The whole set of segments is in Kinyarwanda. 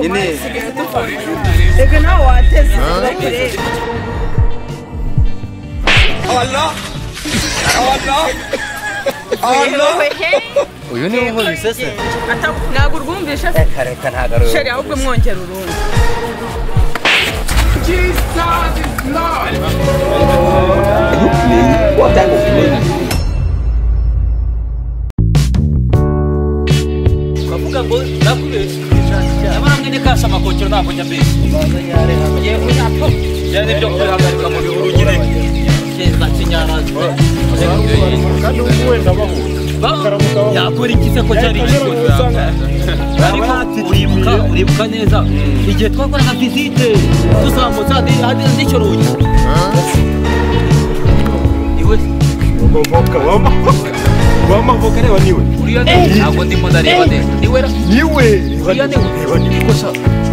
Nyine reka nawe wateze. Allah Allah Allah. Uyu ni unkubise se? Ntabwo urwumvishe se? Reka reka ntabwo ari. Sheri ahubwo mwongera urundi. Jesus is Lord. Are you playing? What type of play? Bavuga ngo nakubeshye. Nyamara mwene kasha amakokero ntabwo njya mbeshya. Yewe ntabwo. Byari ibyo kwihagarika mu bihuru nyine. Keza kinyarazi. Kandi wenda bahura. Yakora iki se ko cyari ikigo? Ariko uribuka neza igihe twakoraga visite tuzamutse icyo rugi. Iwe wamavoka reba niwe. Uriya ntabwo ndimo ndareba neza. Niwe niwe. Uriya niwe. Niko sha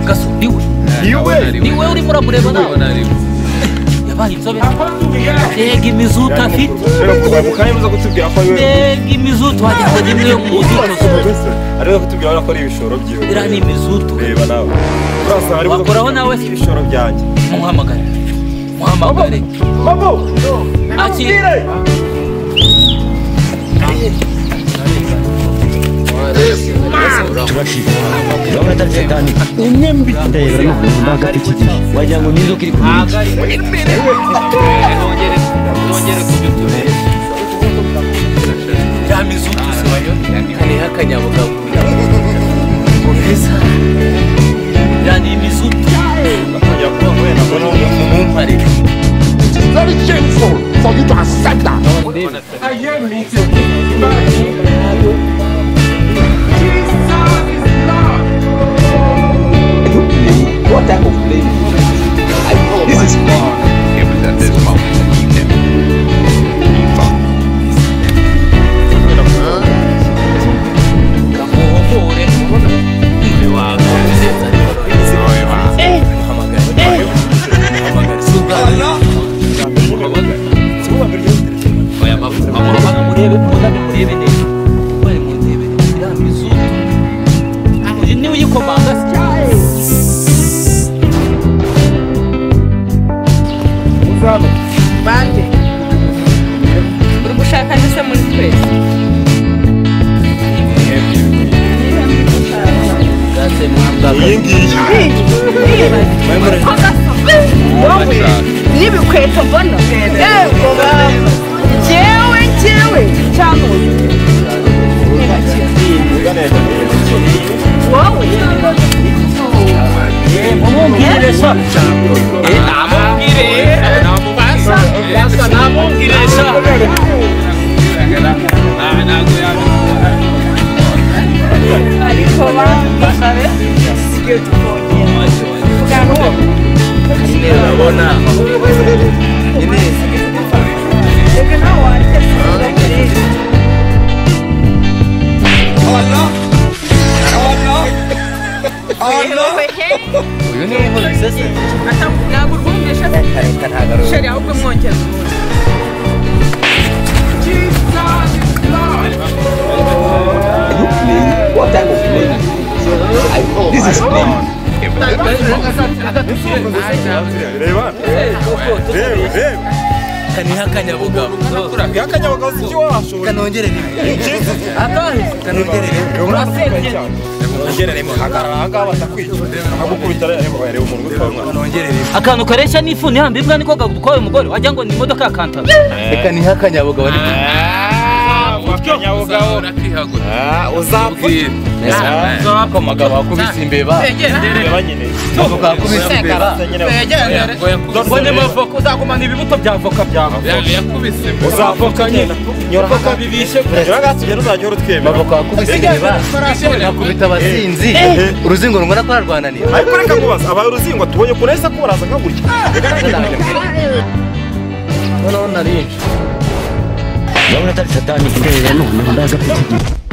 gaso niwe. Niwe. Niwe urimo uramureba nawe. Yabaye inzobe. Mbega imizuto afite. Mbega imizuto wagira ngo ni imwe yo mu muzuto. Ariwe kutubwira ko ari ibishoro byiwe. Iriya ni imizuto. Reba nawe. Wakoraho nawe si ibishoro byanjye. Muhamagare. Muhamagare. Mabo. Akire. Wagira ngo nizo kiri kumwica. Ya mizuto se. Kaniha akanyabugabo. Ya ni imizuto. It is very shameful for you to accept that. Jesus is Lord. Are you playing? What type of play? This is playing. It was at this moment that he knew. He fucked. Bande. Uri gushaka ndetse muri twese. Iyi ngiyi. N'ibikweto mbona. Yego baba. Njyewe cyangwa wowe. Mumubwire sha. Namubwire. Namubwire sha. Ariko basabe sigiye tukongera. Vuga Urabona. Nyine reka nawe wateze. Allah Allah Allah. Uyu ni unkubise se? Ntabwo urwumvishe se? Reka reka ntabwo ari. Sheri ahubwo mwongera urundi. Jesus is Lord. Are you playing? What type of play? This is playing. It was at this moment. Reba. Reba reba. Kaniha akanyabugabo. Akanyabugabo si cyo washobora. Kanongere rimwe. Akahe? Kanongere rimwe. Urasebye. Nongere rimwe. Hagarara aha ngaha batakwica. Akagukubita reba reba umuntu ugutwara umwana. Kanongere rimwe. Akantu kareshya n'ifuni ihamba imbwa niko kagutwaye umugore wagira ngo ni imodoka ya kantara. Reka niha akanyabugabo ariko. Akanyabugabo. Uzapfa. Amagabo akubise imbeba. Reba nyine. Avoka akubise imbeba. Ngo ni mavoka uzagumana ibibuto bya avoka byawe. Uzavoka nyine. Voka bibishe. Nyora gatugera uzajya urutwemera. Avoka akubise imbeba. Akubita abasinzi. Uruzingo rungana ko ararwananira. Ariko reka nkubaze abaye uruzingo tubonye ukuntu ahise akuraza nka gutya. Noneho narinje. Ndabona atari satani. Noneho ndaza kukigira.